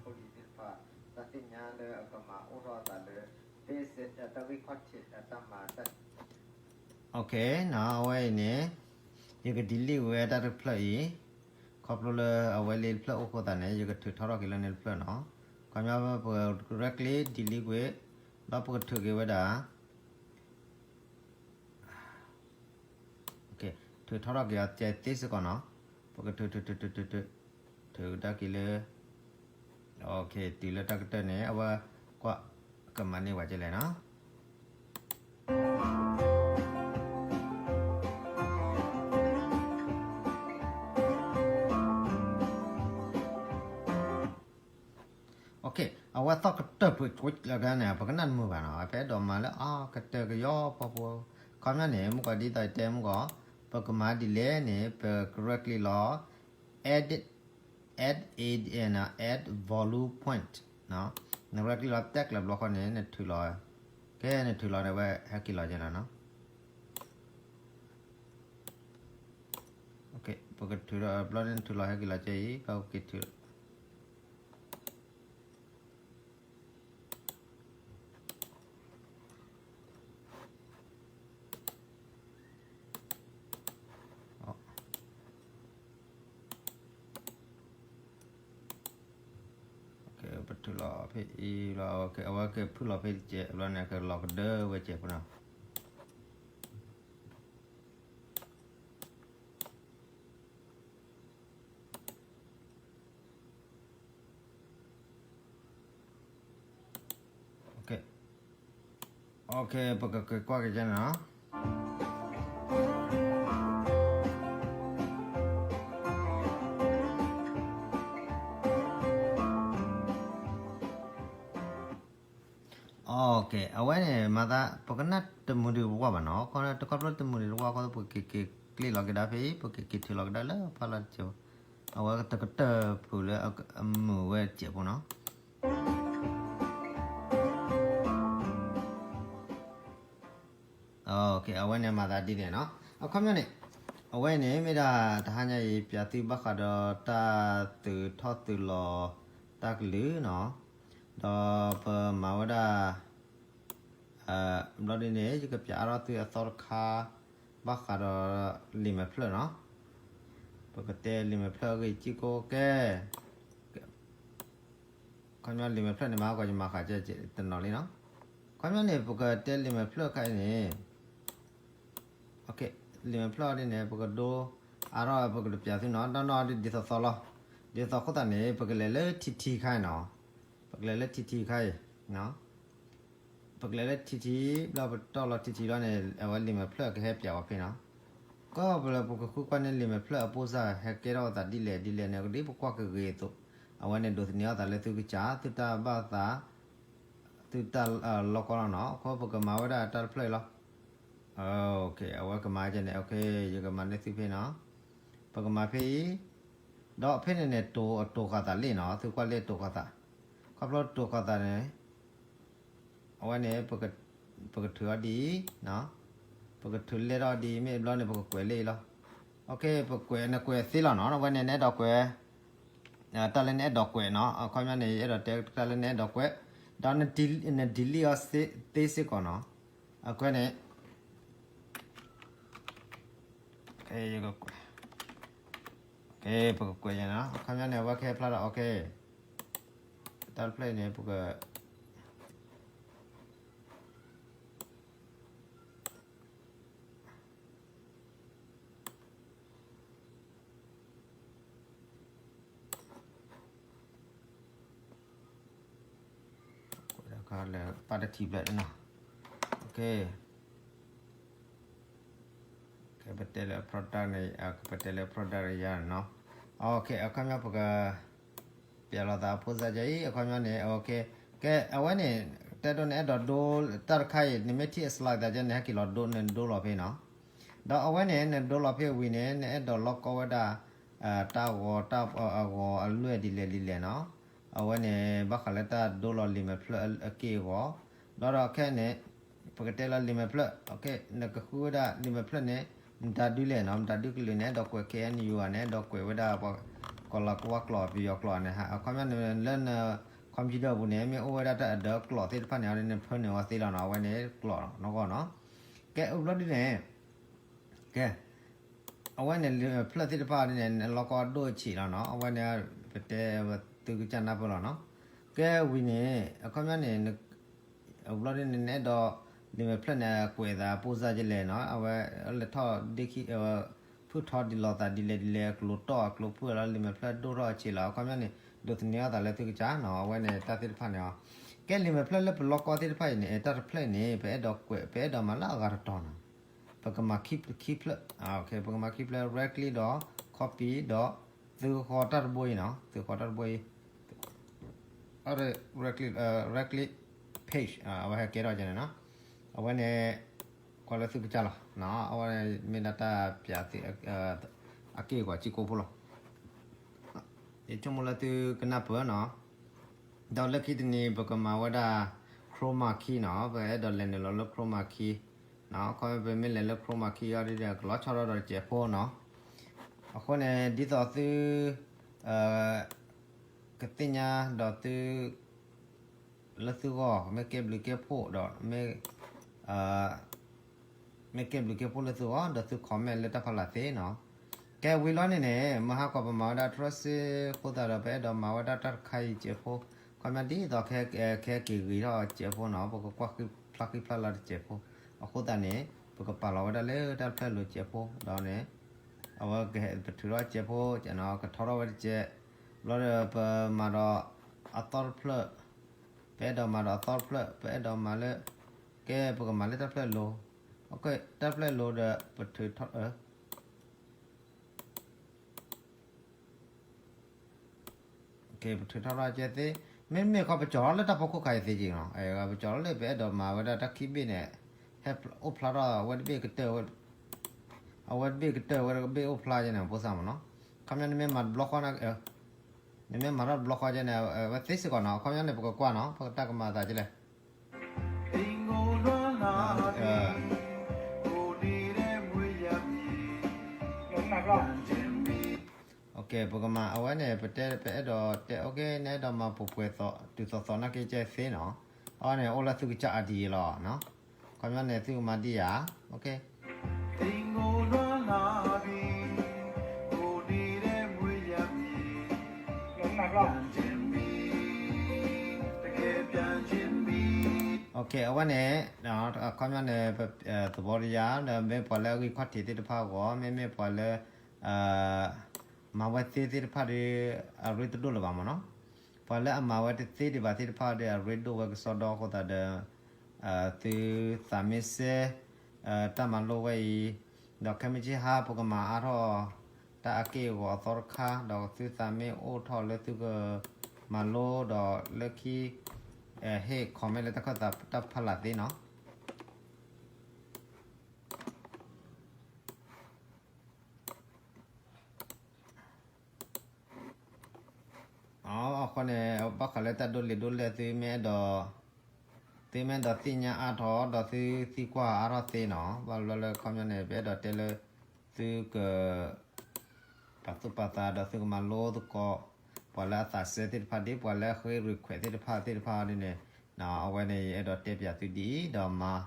ဖိလံၤသ့ၣ်တဖၣ် တၢ်သ့ၣ်ညါလၢအကမၤအိၣ်ထီၣ်အသးလၢ ဘ့ၣ်စဲး တၢ်ဂ့ၢ်ခီၣ်ထံး တၢ်မၤတၢ် အဝဲအံၤန့ၣ် ယက delete ဝဲတၢ်တဖျၢၣ်အံၤ, ခီဖျိလၢအဝဲလံတဖျၢၣ်အိၣ်ဃိသတးန့ၣ် ယကထုးထီၣ်ထီၣ်က့ၤလၢန့ၣ်တဖျၢၣ်နီၤ. ခီပညီပက right click delete ကွံာ်, ဒီးပကထုးက့ၤဝဲဒၣ် ထုးထီၣ်ထီၣ်က့ၤအီၤ ကဲသ့စ့ၢ်ကီးနီၤ. ပကထုး ထုး ထုး ထုး ထုး ထုး ထုးကဒါက့ၤလၢ တုၤလၢတၢ်ကတၢၢ်န့ၣ် အဝဲကွၢ်ကမၤန့ၢ်ဝဲကလဲၣ်နီၤ. အဝဲသီၣ်ကတၢၢ်ပှ့ၤကွံာ်လီၤကဒါန့ၣ် ပကနၣ်တမုာ်ဘၣ်နီၤ. ပအဲၣ်ဒိးမၤလၢအကတၢၢ်ကယီဖီဖိ, ခီပညီန့ၣ် မုၢ်ကီးဒ်သိးယတဲမုၢ်ကီး, ပကမၤဒ်လဲၣ်န့ၣ် ပက right click လီၤ edit, add a, add volume point န right click လီၤ တၢ်ကျၢၤဘျီဃီန့ၣ် နထုးလီၤ, ကဲနထုးလီၤန့ၣ် အဝဲဟဲက့ၤလီၤကဲနီၤနီၤ. ပကထုးဒီးဘျီန့ၣ် နထုးလီၤဟဲက့ၤလီၤကဲအံၤ ပက့ၤထုး ပထုးလီၤဖဲအံၤလီၤ, အဝဲကဖုၣ်လီၤဖဲတစဲးဘျီန့ၣ် ကလီၤကဒၢဝဲစဲးဖိနီၤ. ပကက့ၤကွၢ်က့ၤကဲနီၤ. အဝဲန့ၣ် မၤသး ပကနၣ်တမုာ်ဒံးတဝီဘၣ်နီၤ, ခီတခီဖျိတမုာ်ဒံးတဝီဃီ ပကက့ၤက့ၤကျ့လီၤကဒါဖဲအံၤ ပကက့ၤထုးလီၤကဒါလၢဖးလီၤတစဲးဖိ, အဝဲတကတၢၢ်ဖုးလၢအမုာ်ဝဲတစဲးဖိနီၤ. အဝဲန့ၣ်မၤသးဒ်န့ၣ်နီၤ. အခီပညီန့ၣ် အဝဲန့ၣ်မ့ၢ်ဒၣ်တဟါညါအံၤ ပျးသုဘၣ်ဃးဒီးတၢ်သုးထီၣ်သုးလီၤတၢ်ကလုၢ်နီၤ, ဒီးပမၤဝဲဒၣ် ဘျီဒ်န့ၣ် ယကပျးအါထီၣ်သုအသီတခါ ဘၣ်ဃးဒီးလံာ်မဲာ်ဖျၢၣ်နီၤ. ပကတဲလံာ်မဲာ်ဖျၢၣ်အဂ့ၢ်စ့ၢ်ကီးကဲ ခီပညီလံာ်မဲာ်ဖျၢၣ်န့ၣ် မၤဟါကီးယမၤဃာ်ကဲတနီၤလံနီၤ. ခီပညီန့ၣ် ပကတဲလံာ်မဲာ်ဖျၢၣ်ခါအံၤန့ၣ် လံာ်မဲာ်ဖျၢၣ်ဒ်န့ၣ် ပကဒိအါထီၣ် ပကတပျးသုနီၤ, ဒီးနီၢ်ဒ်သိးသိးလီၤ. ဒ်သိးအဃိသတးန့ၣ် ပကလဲၤလၢထံထံခါအံၤနီၤ. ပကလဲၤလၢထံထံခါအံၤ ပကလဲၤလၢထံထံ ဘျီပတီၢ်လီၤထံထံလီၤန့ၣ် အဝဲလံာ်မဲာ်ဖျၢၣ်ကဟဲပျးဝဲဖဲနီၤ. ကီၢ်ပလၢပကဃုကွၢ်န့ၢ်လံာ်မဲာ်ဖျၢၣ်အပိၢ်စၢ် ဟဲကဲထီၣ်အသးဒ်လဲၣ်ဒ်လဲၣ်န့ၣ် ဒ်ပကွၢ်ကဂ့ၤအသိး, အဝဲန့ၣ်ဒိးသန့ၤအသးလၢသုကစၢ် သုတၢ်ဘၣ်သး သုတၢ်လီၢ်ကီၢ်လီၤနီၤ. အဃိပကမၤဝဲဒၣ်တၢ်တဖျၢၣ်အံၤလီၤ. အဝဲကမၤကဲန့ၣ် ယကမၤန့ၢ်သုဖဲနီၤ. ပကမၤဖဲအံၤ, ဒီးဖဲန့ၣ်န့ၣ် တိၤတိၤဃာ်သးလံနီၤ, သုကွၢ်လၢတိၤဃာ်သး, ခီဖျိတိၤဃာ်သးန့ၣ် အဝဲန့ၣ် ပကထုးအီၤဒ်အံၤ, ပကထုးလဲၢ်ထီၣ်ဒ်အံၤ မ့ၢ်ဘျီန့ၣ် ပကကွဲးလၢအံၤလီၤ. ပကွဲး နကွဲးသ့လီၤနီၤ, အဝဲန့ၣ် နအဲၣ်ဒိးကွဲး တၢ်လၢနအဲၣ်ဒိးကွဲးနီၤ, အခီပညီန့ၣ် ယအဲၣ်ဒိးတဲတၢ်လၢနအဲၣ်ဒိးကွဲး, ဒီး န delete အီၤသ့စ့ၢ်ကီးနီၤ, အကွဲးန့ၣ် ယကကွဲး, ပကကွဲးနီၤ, အခီပညီန့ၣ် အဝဲကဟဲဖျါဒီး တၢ်တဖျၢၣ်အံၤန့ၣ် ပက ပာ်တထံၣ်ဘျဲၣ်နီၤ, ကဲပတဲလၢ product န့ၣ် ပတဲလၢ product ယါနီၤ, အခီပညီပက ပျဲလီၤသးဖိစၢ်ကဲအံၤ အခီပညီန့ၣ် ကဲ အဝဲန့ၣ် တဲဒိနအဲၣ်ဒိးဒိ တၢ်တခါအံၤ နမ့ၢ်ထံၣ်အ slide သးကဲန့ၣ် ဟဲက့ၤလီၤဒိ နဒိလီၤဖဲနီၤ, ဒီးအဝဲန့ၣ် နဒိလီၤဖဲဝံၤန့ၣ် နအဲၣ်ဒိးလီၢ်ကီဝဲဒၣ် တၢ်ဂီၤ တၢ်အဂီၤအလွဲၢ်ဒ်လဲၣ်ဒ်လဲၣ်နီၤ, အဝဲန့ၣ် ဘၣ်ဃးလၢတၢ်ဒိလီၤလံာ်မဲာ်ဖျၢၣ်အက့ၢ်အဂီၤ, ဒီးဒီးခဲန့ၣ် ပကတဲလီၤလံာ်မဲာ်ဖျၢၣ် နကဃုဝဲဒၣ်လံာ်မဲာ်ဖျၢၣ်န့ၣ် မတၤဒုလဲၣ်နီၤ, မတၤဒုကလုာ်န့ၣ် အဲၣ်ဒိးကွဲး KNU ဧါန့ၣ် အဲၣ်ဒိးကွဲးဝဲဒၣ်ပှၤကီၤလၤဝါကျိာ် ပယီၤကျိာ်န့ၣ် အခီပညီန့ၣ် လၢန computer ပူၤန့ၣ် မ့ၢ်အိၣ်ဝဲဒၣ်တၢ်အဒၢကျိာ်သ့ၣ်တဖၣ်န့ၣ် နဖၢနုာ်ဝဲသ့လီၤနီၤ, အဝဲန့ၣ်ကျိာ်နီၢ်ဂီၢ်နီၤ, ကဲအိၣ်ဘျီဒ်န့ၣ် ကဲ အဝဲန့ၣ်လံာ်မဲာ်ဖျၢၣ်သ့ၣ်တဖၣ်န့ၣ် နလီၢ်ကီဒိၣ်ဆံးလီၤနီၤ, အဝဲန့ၣ် ပတဲသုကစၢ်နၢ်ပၢၢ်လီၤနီၤ, ကဲဝံၤန့ၣ် အခီပညီန့ၣ် အဘျီဒ်န့ၣ် နအဲၣ်ဒိး လံာ်မဲာ်ဖျၢၣ်န့ၣ် ကွဲးသးပိၢ်စၢ်ကလဲၣ်နီၤ, အဝဲလဲၤထီၣ်ဒ့ခံ ဖုၣ်ထီဒ်လိာ်သးဒ်လဲၣ်ဒ်လဲၣ် အကျိၤတီၢ်အကျိၤဖုၣ်လီၤ လံာ်မဲာ်ဖျၢၣ်ဒိၣ်ထီၣ်အဆံးလီၤ, အခီပညီန့ၣ် ဒိးသန့ၤအသးလၢသုကစၢ်နီၤ, အဝဲန့ၣ်တၢ်သ့ၣ်တဖၣ်န့ၣ်အီၤ, ကဲလံာ်မဲာ်ဖျၢၣ်လၢပလီၢ်ကီသ့ၣ်တဖၣ်အံၤန့ၣ် တၢ်တဖျၢၣ်အံၤန့ၣ် ပအဲၣ်ဒိးကွဲး ပအဲၣ်ဒိးမၤလၢအဂၤတတီၤနီၤ, ပကမၤခံဖျၢၣ် ပကမၤခံဖျၢၣ် right click ဒီး copy ဒီး သုဃီတၢ်တဘိအံၤနီၤ, သုဃီတၢ်တဘိအံၤ right click page အဝဲဟဲကဲထီၣ်ကဲန့ၣ်နီၤ, အဝဲန့ၣ် ကွၢ်လၢသုကစၢ်လီၤ, အဝဲမ့ၢ်ဒၣ်တၢ်ပျးသု အက့ၢ်အဂီၤစ့ၢ်ကီးဖိလီၤ, ယဆိကမိၣ်လၢသုကနၢ်ပၢၢ်နီၤ, ဒီးလၢခံတနံၤ ပကမၤဝဲဒၣ် chroma key နီၤ, ပအဲၣ်ဒိးလဲၤနုာ်လီၤလၢ chroma key နီၤ, ခီပမ့ၢ်လဲၤလၢ chroma key အီၤဒ်ဒီး ကလီၤဆီထီၣ်ဒီးတစဲးဖိနီၤ, အဃိန့ၣ် ဒ်သိးသု ကသ့ၣ်ညါဒီးသု လၢသုဂီၢ် မ့ၢ်ကဲဘျုးကဲဖှိၣ်ဒီး မ့ၢ် မ့ၢ်ကဲဘျုးကဲဖှိၣ်လၢသုဂီၢ် ဒီးသု comment လၢတၢ်ဖီလာ်သ့နီၤ, ကဲဝံၤလီၤန့ၣ်န့ၣ် မဟါကီးပမၤဝဲဒၣ် trust အဃိသတးဒီး ပအဲၣ်ဒိးမၤဝဲဒၣ်တၢ်တခါအံၤစဲးဖိ, ခီပညီဒ်သိး ခဲက့ၤဂ့ၤထီၣ်စဲးဖိနီၤ ပကကွၢ်ဃံဖျါဃံဖျါလီၤတစဲးဖိ, အဃိသတးန့ၣ် ပကပာ်လီၤဝဲဒၣ်လၢတၢ်တဖျၢၣ်လိၤစဲးဖိဒီးန့ၣ် အဝဲကဟဲပထုးထီၣ်စဲးဖိ ကထီထီၣ်ဝဲတစဲး, ဘျီဒီးပမၤဒီးအသီတဖျၢၣ်, ပအဲၣ်ဒိးမၤဒီးအသီတဖျၢၣ် ပအဲၣ်ဒိးမၤလၢ, ကဲပကမၤလၢတၢ်ဖျၢၣ်လိၤ, တၢ်ဖျၢၣ်လိၤဒီးပထုးထီၣ် ပထုးထီၣ်ထီၣ်ကဲသ့, မ့မ့ၢ်ခီပကၠီၤထီၣ်လၢတၢ်ဖီခိၣ်ခါအံၤသ့က့ၤနီၤ, ပကၠီၤထီၣ်လၢပအဲၣ်ဒိးမၤဝဲဒၣ်တၢ်ခံဘ့ၣ်န့ၣ်, ဟဲအိၣ်ဖျါထီၣ်အဝဲတဘ့ၣ်ကတၢၢ်, အဝဲတဘ့ၣ်ကတၢၢ်ဝဲတဘ့ၣ်အိၣ်ဖျါကဲန့ၣ် ဖိသၣ်မးနီၤ, ခီပညီနမ့ၢ်မၤတဘျီဃီန့ၣ်, နမ့ၢ်မၤထီၣ်တဘျီဃီကဲန့ၣ် အဝဲသ့စ့ၢ်ကီးနီၤ, ခီပညီန့ၣ် ပကကွၢ်နီၤ ပကတၢ်ကမၤအသးကလဲၣ် ပကမၤအဝဲန့ၣ် ပတဲပအဲၣ်ဒိးတဲ နအဲၣ်ဒိးမၤပှဲၤပှဲၤသိးတုၤသိးသိးနာ်က့ကဲသ့နီၤ, အဝဲန့ၣ်အိၣ်လၢသုကစၢ်အဒံးလီၤ, ခီပညီန့ၣ် သုကမၤဒံးဧါ, အဝဲန့ၣ် ခီပညီန့ၣ် သဘီတယါ ဒီးမ့ၢ်ပှၤလၢအဂံၢ်ခီၣ်ထံးသ့ၣ်တဖၣ်အဂီၢ် မ့မ့ၢ်ပှၤလၢ မၤဝဲသ့သ့ၣ်တဖၣ်ဒီး အရ့တဒိၣ်လၢၤဘၣ်မးနီၤ, ပှၤလၢအမၤဝဲတသ့ဒံးဘၣ်သ့ၣ်တဖၣ်ဒီး အရ့ဒိၣ်ဝဲကစီဒီအဃိသတးဒီး သုသးမ့ၢ်စဲ တၢ်မၤလိဝဲအံၤ ဒီးခဲမုၢ်ဆ့ၣ်ဟါ ပကမၤအါထီၣ် တၢ်အက့ၢ်အဂီၤအသီတခါ, ဒီးသုသးမ့ၢ်အိၣ်ထီၣ်လၢသုကမၤလိဒီးလၢခံ ဟ့ၣ် comment လၢတၢ်ခၢၣ်သးတၢ်ဖးလၢ်သ့နီၤ. အဃိန့ၣ် ဘၣ်ဃးလၢတၢ်ဒိးလံာ်ဒိးလဲၢ် သုမ့ၢ်အဲၣ်ဒိး သုမ့ၢ်အဲၣ်ဒိးသ့ၣ်ညါအါထီၣ် ဒီးသုသံကွၢ်အါထီၣ်သ့နီၤ, ဘၣ်ဘျီလၢခီပညီန့ၣ် ပအဲၣ်ဒိးတဲလၢ သုက ပာ်သူၣ်ပာ်သးဒီးသုကမၤလိသကိး ပှၤလၢအသးစဲသ့ၣ်တဖၣ် ဒ်ပှၤလၢအဃ့ request သ့ၣ်တဖၣ်သ့ၣ်တဖၣ်ဒ်န့ၣ်, အဝဲန့ၣ် ယအဲၣ်ဒိးတဲပၠးသုဒ်အံၤ ဒီးမၤ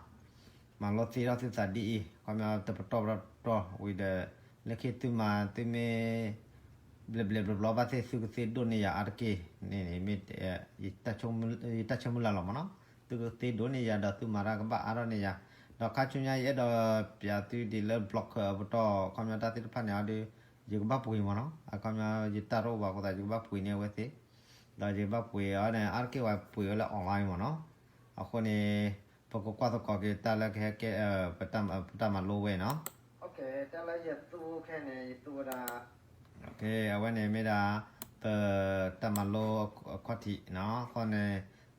မၤလိသ့ထီၣ်သုသးဒ်အံၤ, ခီပညီတပတီၢ်ပတီၢ်ဝံၤဒီး လၢခံသုမၤသုမ့ၢ် ဘျဲးဘျဲးဘျီဘျီဘၣ်သ့ၣ် သုကသ့ဒိးန့ၢ်ယၤအါတက့ၢ်န့ၣ်န့ၣ် မ့ၢ် ယတၢ်ဆိမိၣ်လၢ်လီၤမ့ၢ်နီၤ, သုကသ့ဒိးန့ၢ်ယၤဒီးသုမၤတၢ်ကဘၣ်အါထီၣ်န့ၢ်ယၤ, ဒီးခါဆူညါယအဲၣ်ဒိးပၠးသုဒ်လၢ block အပတီၢ် ခီပညီတၢ်သ့ၣ်တဖၣ်န့ၣ်အီၤဒီး ယကဘၣ်ပှ့ၤမ့ၢ်နီၤ, အခီပညီယတၢ်တအိၣ်ဘၣ်အဃိသတး ယကဘၣ်ပှ့ၤန့ၢ်အဝဲသ့ၣ်, ဒီးယကဘၣ်ပှ့ၤအီၤန့ၣ် အါတက့ၢ်ဝဲပှ့ၤဝဲလၢ online မ့ၢ်နီၤ, အဃိန့ၣ် ပကကွၢ်သကိးက့ၤတၢ်လၢကဟဲကဲ ပတၢ်မၤလိဝဲနီၤ. တၢ်လၢယသူခဲန့ၣ် ယသူဝဲဒၣ် အဝဲန့ၣ်မ့ၢ်ဒၣ် ပတၢ်မၤလိအခီၣ်ထံးနီၤ, အဃိန့ၣ်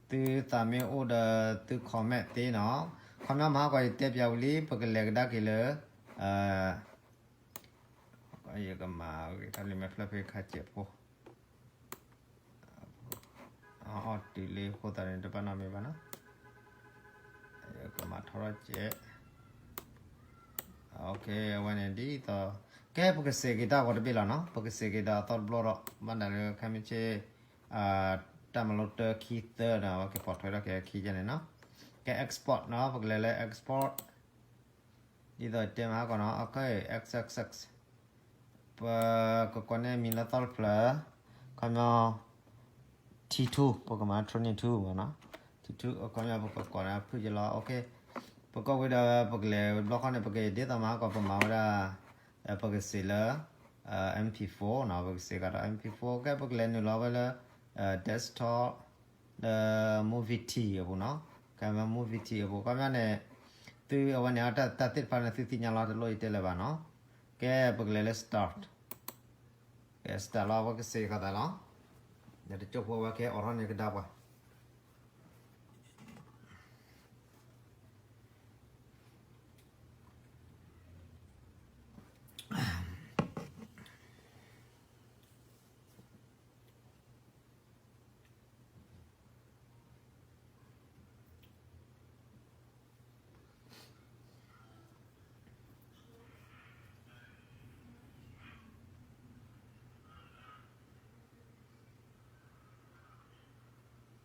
သုသးမ့ၢ်အိၣ်ဒီးသု comment သ့နီၤ, ခီပညီမဟါကီးယတဲပၠးဝံၤလံ ပကလဲၤကဒါက့ၤလၢ ယကမၤဂ့ၤထီၣ်လံ မ့ၢ်ဖျၢၣ်ဖ့ခါစဲးဖိ အီၣ်တုၤလံအဃိသတးန့ၣ် တဘၣ်နီတမံၤဘၣ်နီၤ, ယကမၤထီထီၣ်စဲး, အဝဲန့ၣ်ဒ်သိး ကဲပကစဲးက့ၤတၢ်ဂီၤတဘ့ၣ်လီၤနီၤ, ပကစဲးက့ၤဒီးအသီတဘျီဒီး ဘၣ်ဒၣ်လၢခဲမုၢ်ဆ့ၣ် တၢ်မၤလိတၢခံသၢဒီး အဝဲက့ၤပိာ်ထွဲထီၣ်က့ၤအခံကဲန့ၣ်နီၤ, ကဲ export နီၤ, ပကလဲၤလၢ export ဒ်သိးတဲမဟါကီးနီၤ, အခီ X X X ပကကိးန့ၢ်မံၤလၢသီတဖျၢၣ်, ခီပညီ T two ပကမၤ training two မ့ၢ်နီၤ, T two အခီပညီပကကိးန့ၣ်ဖုၣ်ယလီၤ, ပကဝံၤဒီးပကလဲၤဘျီခီန့ၣ် ပကဒ်သိးမဟါကီးပမၤဝဲဒၣ် ပကစဲးလၢ MP four နီၤ, ပကစဲးကဒီး MP four ကဲပကလဲၤနုာ်လီၤဝဲလၢ desktop ဒီး movie T အပူၤနီၤ, ကဲ movie T အပူၤ ခီပညီန့ၣ် သုအဝဲန့ၣ် တၢ်သ့ၣ်တဖၣ်န့ၣ် သုသ့ၣ်ညါလီၤ တလိၣ်ယတဲလၢၤဘၣ်နီၤ, ကဲပကလဲၤလၢ start, ကဲ start လီၤ အဝဲကစဲးဃာ်သးလီၤ, ဒီးတကၠိၢ်ဖိအဝဲကဟဲအိးထီၣ်န့ၢ်ကဒါပှၤ Hello, hello, hello.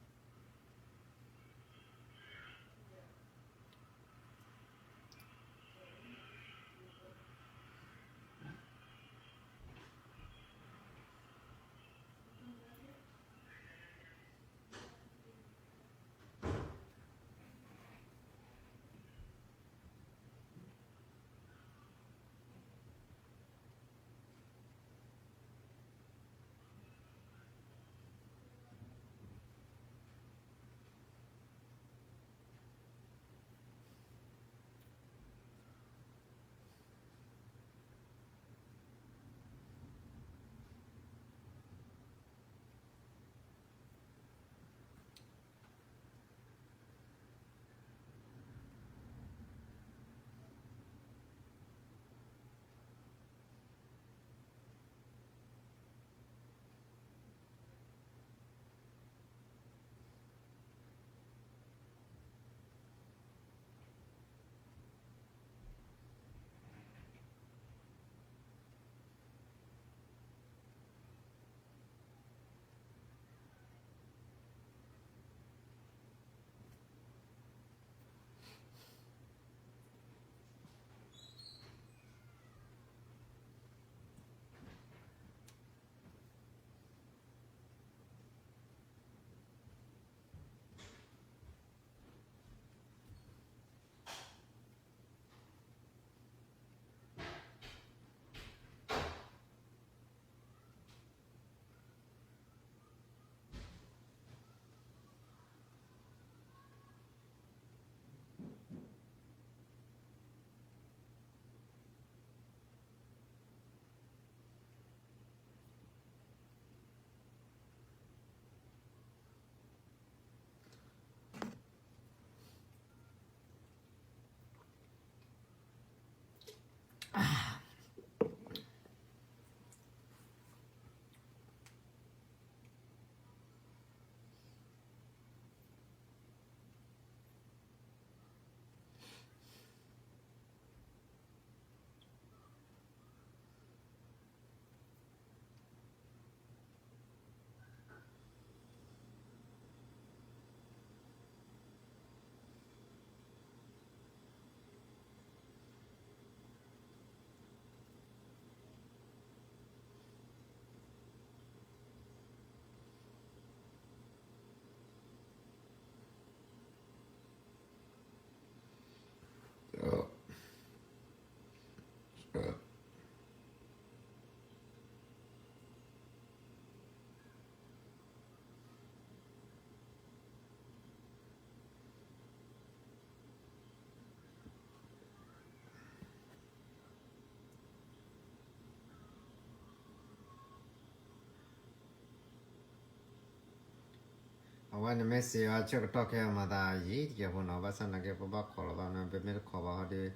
အဝဲန့ၣ်မ့ၢ်စံးအီၤ ဆၢကတီၢ်ခဲအံၤမၤသးယံာ်တက့ၢ်ဖိနီၤ, ဘၣ်ဆၣ်သနာ်က့ ပဘၣ်ခိးလီၤသးန့ၣ် ပမ့ၢ်တခိးဘၣ်ဟီဒီး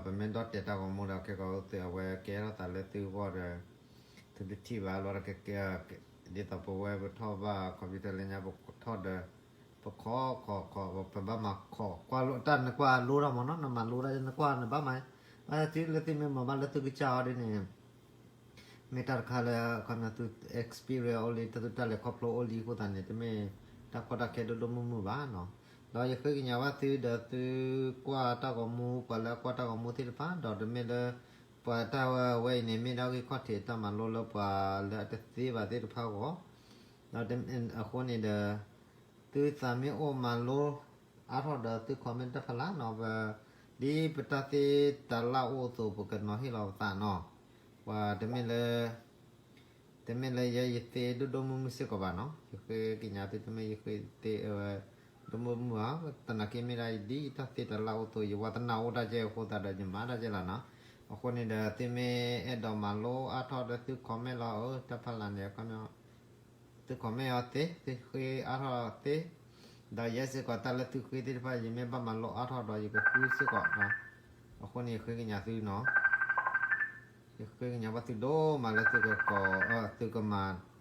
ပမ့ၢ်ဒီၣ်တဲာ်တၢ်ဂီၤမူဒီး ခဲကီးသု အဝဲကဲထီၣ်သးလၢသုဂီၢ်ဒီး သုတထံၣ်ဘၣ်လီၤ ဒ်သိးပဝဲပထီၣ်ဘၣ် computer လၢညါ ပထီၣ်ဒီး ပခိးခိးခိး ပဘၣ်မၤခိးကွၢ်လိတၢ် နကွၢ်လိတၢ်မ့ၢ်နီၤ, နမၤလိတၢ် နကွၢ် နဘၣ်မၤ ဘၣ်ဆၣ်သုလၢသုမ့ၢ်မၤဘၣ်လၢသုကစၢ်အီၤဒ်န့ၣ် မ့ၢ်တၢ်တခါလၢ ခီပညီသု experience အိၣ်လံ တၢ်သူတၢ်လဲၤခီဖျိအိၣ်လံအဃိသတးန့ၣ် တမ့ၢ်တၢ်ကီတၢ်ခဲဒိၣ်ဒိၣ်မုၢ်မုၢ်ဘၣ်နီၤ. ဒီးယဃ့ကညးဘၣ်သုဒီးသုကွၢ်တၢ်ဂီၤမူ ပှၤလၢအကွၢ်တၢ်ဂီၤမူသ့ၣ်တဖၣ် ဒီးတမ့ၢ်လၢ ပှၤတၢ်ဝဲအံၤန့ၣ် မ့ၢ်ဒၣ်ဂ့ၢ်ခီၣ်ထံးတၢ်မၤလိလၢပှၤလၢအတသ့ဘၣ်သ့ၣ်တဖၣ်အဂီၢ် ဒီးအဃိန့ၣ်ဒီး သုသးမ့ၢ်အိၣ်မၤလိအါထီၣ်ဒီးသု comment တဖၣ်လၢ်နီၤ, ဒ်ပတၢ်သ့တၢ်လၢ်အိၣ်အသိး ပကနီၤဟ့ၣ်လီၤပသးနီၤ, ပှၤတမ့ၢ်လၢ တမ့ၢ်လၢယဲယသ့ဒိၣ်ဒိၣ်မုၢ်မုၢ်စ့ၢ်ကီးဘၣ်နီၤ, ယဃ့ကညးသု တမ့ၢ်ယဃ့သ့ဝဲ ဒိၣ်မုၢ်မုၢ်ဧါ, သနာ်က့မ့ၢ်ဒၣ်ဒ်ယတၢ်သ့တၢ်လၢ်အိၣ်အသိး ယဝါသနာအိၣ်တၢ်ကဲအဃိသတးဒီး ယမၤတၢ်ကဲလီၤနီၤ. အဃိန့ၣ်ဒီး သုမ့ၢ်အဲၣ်ဒိးမၤလိအါထီၣ်ဒီးသု comment လီၤဧၢ, တၢ်ဖးလၢ်န့ၣ် သု comment အီၤသ့, သုဃ့အါထီၣ်သ့, ဒီးယဲစ့ၢ်ကီးတၢ်လၢသုဃ့သ့ၣ်တဖၣ် ယမ့ၢ်ဘၣ်မၤလိအါထီၣ်ဒီးယကဃုစ့ၢ်ကီး, အဃိန့ၣ်ယဃ့ကညးသုနီၤ, ယဃ့ကညးဘၣ်သုဒိၣ်မးလၢသုကကိး သုကမၤ